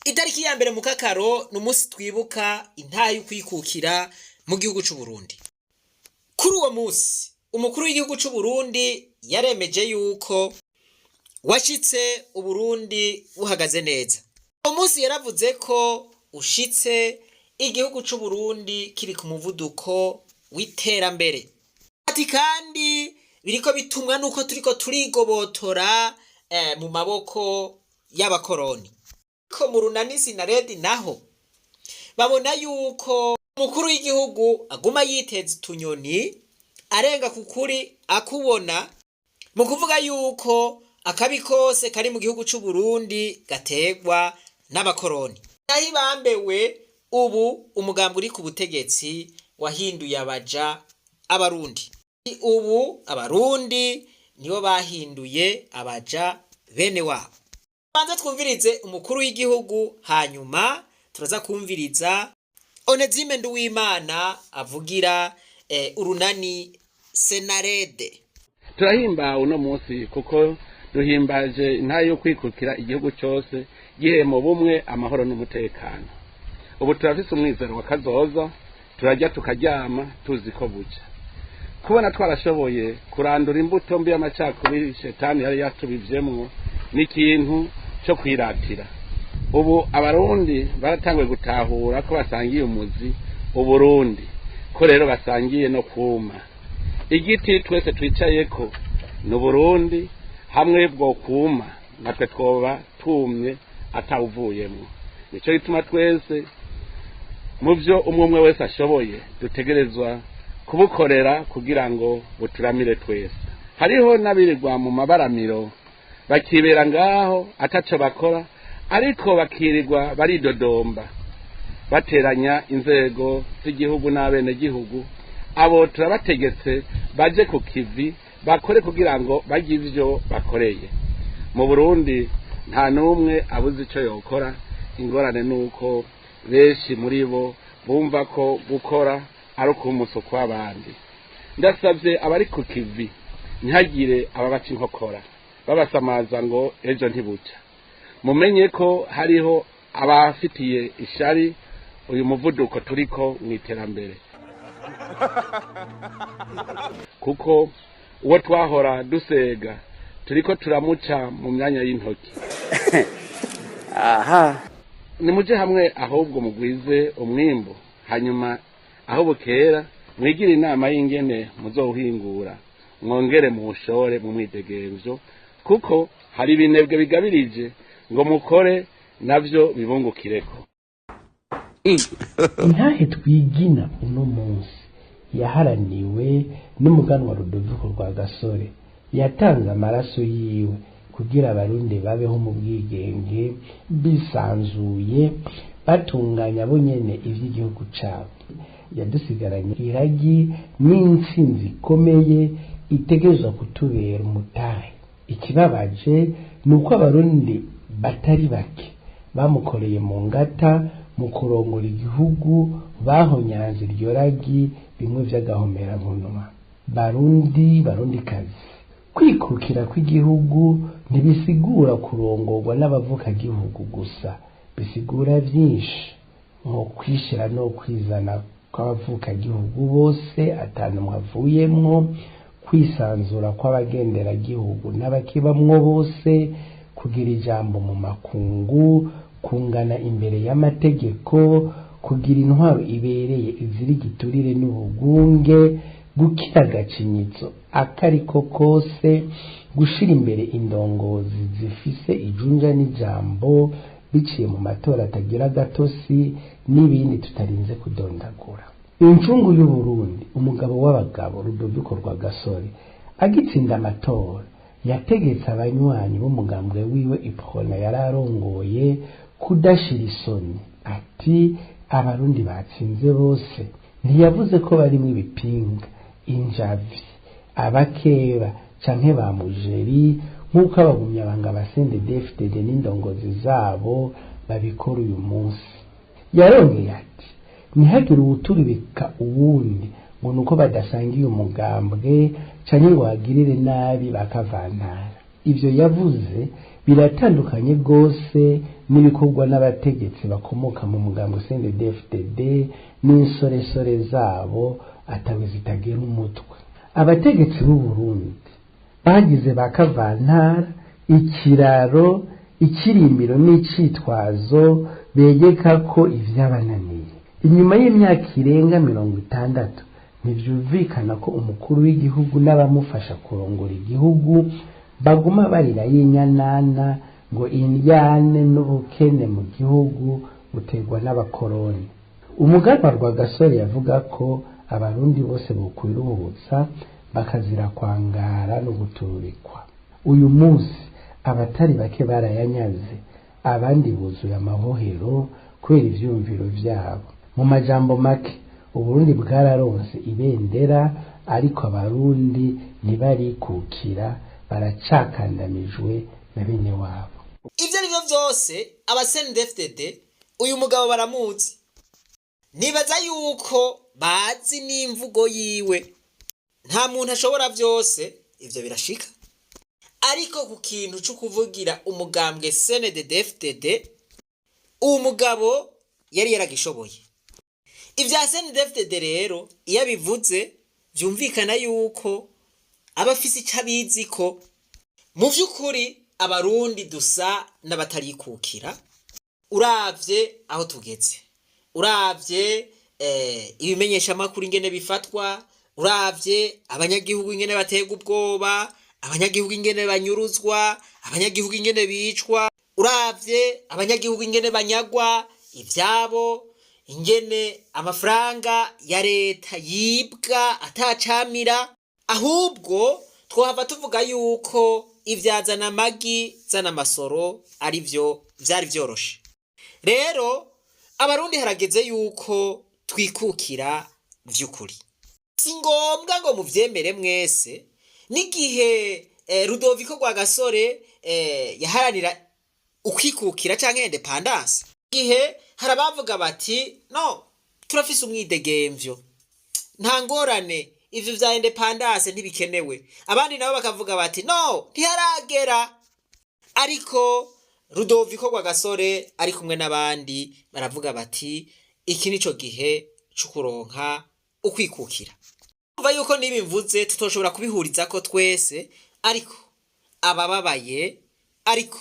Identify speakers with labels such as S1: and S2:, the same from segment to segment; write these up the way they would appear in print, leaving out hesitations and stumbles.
S1: Itariki ya mbere Mukakaro ni umunsi twibuka intahe y'ukwikukira mu gihugu c'u Burundi. Kuri uwo munsi umukuru w'igihugu c'u Burundi yaremeje yuko washitse Uburundi buhagaze neza. Uwo munsi yaravuze ko ushitse igihugu c'u Burundi kiri ku muvuduko w'iterambere. Ati kandi biriko bitumwa nuko turiko turigobotora mu maboko y'abakoroni. Ko mu runani Sinaredi naho babona yuko umukuru w'igihugu aguma yiteza utunyoni arenga ku kuri akubona, mu kuvuga yuko akabi kose kari mu gihugu c'u Burundi gaterwa n'abakoroni. Naho ibambewe ubu umugambi uri ku butegetsi wahinduye abaja Abarundi. Ubu Abarundi nibo bahinduye abaja bene wabo. Banza twumvirize umukuru w'igihugu, hanyuma turaza kumviriza Onezime Nduwimana avugira urunani Senarede.
S2: Turahimbawe uno munsi kuko duhimbaje intahe yo kwikukira igihugu cyose gihe mu bumwe, amahoro n'umutekano. Ubu turafise umwizero wa kazoza, turajya tukaryama tuzi ko buca. Kubona twarashoboye kurandura imbuto mbi y'amacakubiri shetani yari yatubivyemwo ni ikintu cyo kwiratira. Ubu Abarundi baratanguye gutahura ko basangiye umuzi Uburundi, ko rero basangiye no kuma. Igiti twese twicayeko ni Uburundi, hamwe bwo kuma natwe twoba tumye atawuvuyemwo. Nico gituma twese mu byo umwe umwe wese ashoboye dutegerezwa kubukorera kugira ngo buturamire twese. Hariho n'abirirwa mu mabaramiro bakibera ngaho ataco bakora, ariko bakirirwa baridodomba bateranya inzego z'igihugu n'abenegihugu. Abo turabategetse baje ku kivi bakore kugira ngo bagire ivyo bakoreye mu Burundi. Nta n'umwe abuze ico yokora. Ingorane nuko benshi muri bo bumva ko gukora ari ukumusuku w'abandi. Ndasabye abari ku kivi ntihagire ababaca inkokora babasamaza ngo ejo ntibuca. Mumenye ko hariho abafitiye ishari uyu muvuduko turiko mu iterambere, kuko uwo twahora dusega turiko turamuca mu myanya y'intoki.
S3: Aha.
S2: Nimuje hamwe ahubwo mugwize umwimbu, hanyuma aho bukera mwigire inama y'ingene muzowuhingura, mwongere muwushore mu mwidegemvyo, kuko hari ibinebwe bigabirije ngo mukore navyo bibungukireko.
S4: Intahe twigina uno munsi yaharaniwe n'umuganwa Rudoviko Rwagasore. Yatanze amaraso yiwe kugira Abarundi babeho mu bwigenge, bisanzuye, batunganya bo nyene ivy'igihugu cabo. Yadusigaranye iragi n'intsinzi ikomeye itegerezwa kutubera umutahe. Ikibabaje ni uko Abarundi batari bake bamukoreye mu ngata mu kurongora igihugu bahonyanze iryo ragi bimwe vy'agahomerankunwa. Barundi, Barundikazi, kwikukira kw'igihugu ntibisigura kurongorwa n'abavukagihugu gusa, bisigura vyinshi nko kwishira no kwizana kw'abavukagihugu bose atanumwe avuyemwo, kwisanzura kw'abagenderagihugu n'abakibamwo bose, kugira ijambo mu makungu, kungana imbere y'amategeko, kugira intwaro ibereye izira igiturire n'ubugunge, gukira agacinyizo akariko kose, gushira imbere indongozi zifise ijunja n'ijambo biciye mu matora atagira gatosi, n'ibindi tutarinze kudondagura. Incungu y'Uburundi, umugabo w'abagabo Rudoviko Rwagasore, agitsinda amatora yategetse abanywanyi b'umugambwe wiwe Iprona yari arongoye kudashira isoni. Ati: "Abarundi batsinze bose." Ntiyavuze ko barimwo ibipinga, injavi, abakeba canke ba mujeri, nk'uko abagumyabanga ba CNDD-FDD n'indongozi zabo babikora uyu munsi. Yarongeye ati: "Ntihagire uwuturubika uwundi ngo nuko badasangiye umugambwe canke ngo bagirire nabi bakavantara." Ivyo yavuze biratandukanye rwose. n'ibikorwa n'abategetsi bakomoka mu mugambo CNDD-FDD n'insoresore zabo atawe zitagira umutwe. Abategetsi b'u Burundi bagize ba kavantara ikiraro, ikirimbiro n'icitwazo begeka ko ivyabananiye. Inyuma y'imyaka irenga 60, ntivyumvikana ko umukuru w'igihugu n'abamufasha kurongora igihugu baguma barira y'inyanana ngo indyane n'ubukene mu gihugu buterwa n'abakoroni. Umuganwa Rwagasore yavuga ko abarundi bose bokwiruhutsa bakazira kwangara no guturikwa. Uyu munsi abatari bake barayanyaze, abandi buzuye amabohero kubera ivyumviro vyabo. Mu majambo make, Uburundi bwararonse ibendera, ariko abarundi ntibarikukira, baracakandamijwe na bene wabo.
S1: Ibyo ari byo byose, aba CNDD-FDD uyu mugabo baramuzi, nibaza yuko bazi n'imvugo yiwe. Nta muntu ashobora byose, ibyo birashika, ariko ku kintu cyo kuvugira umugambwe CNDD-FDD, uwo mugabo yari yaragishoboye. Ibya CNDD-FDD rero iyo abivuze, byumvikana yuko aba afise icyo abizi, ko mu by'ukuri abarundi dusa n'abatarikukira. Uravye aho tugeze, uravye ibimenyeshamakuru ingene bifatwa, uravye abanyagihugu ingene baterwa ubwoba, abanyagihugu ingene banyuruzwa, abanyagihugu ingene bicwa, uravye abanyagihugu ingene banyagwa ivyabo, ingene amafaranga ya leta yibwa atacamira, ahubwo twahava tuvuga yuko ivyazana amagi zana amasoro ari byo vyari vyoroshe. Rero abarundi, harageze yuko twikukira vy'ukuri. Si ngombwa ngo muvyemere mwese. N'igihe Rudoviko Rwagasore yaharanira ukwikukira canke indépendance, igihe hari abavuga bati: "No, turafise umwidegemvyo, nta ngorane, ivyo vya indépendance ntibikenewe." Abandi nabo bakavuga bati: "No, ntiharagera." Ariko Rudoviko Rwagasore ari kumwe n'abandi baravuga bati: "Iki nico gihe co kuronka ukwikukira." Umva yuko nibi mvuze tutoshobora kubihurizako twese, ariko abababaye, ariko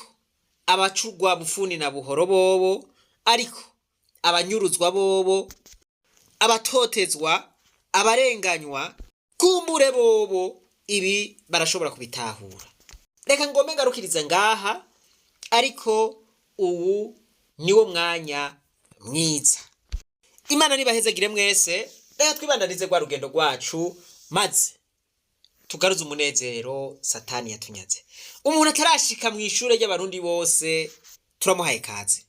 S1: abacurwa bufuni na buhoro bobo, ariko abanyuruzwa bobo, abatotezwa, abarenganywa, kumbure bobo ibi barashobora kubitahura. Reka ngome ngarukiriza ngaha, ariko ubu niwo mwanya mwiza. Imana nibahezagire mwese. Reka twibandanize rwa rugendo rwacu, maze tugaruze umunezero satani yatunyaze. Umuntu atarashika mu ishure ry'abarundi bose, turamuhaye kaze.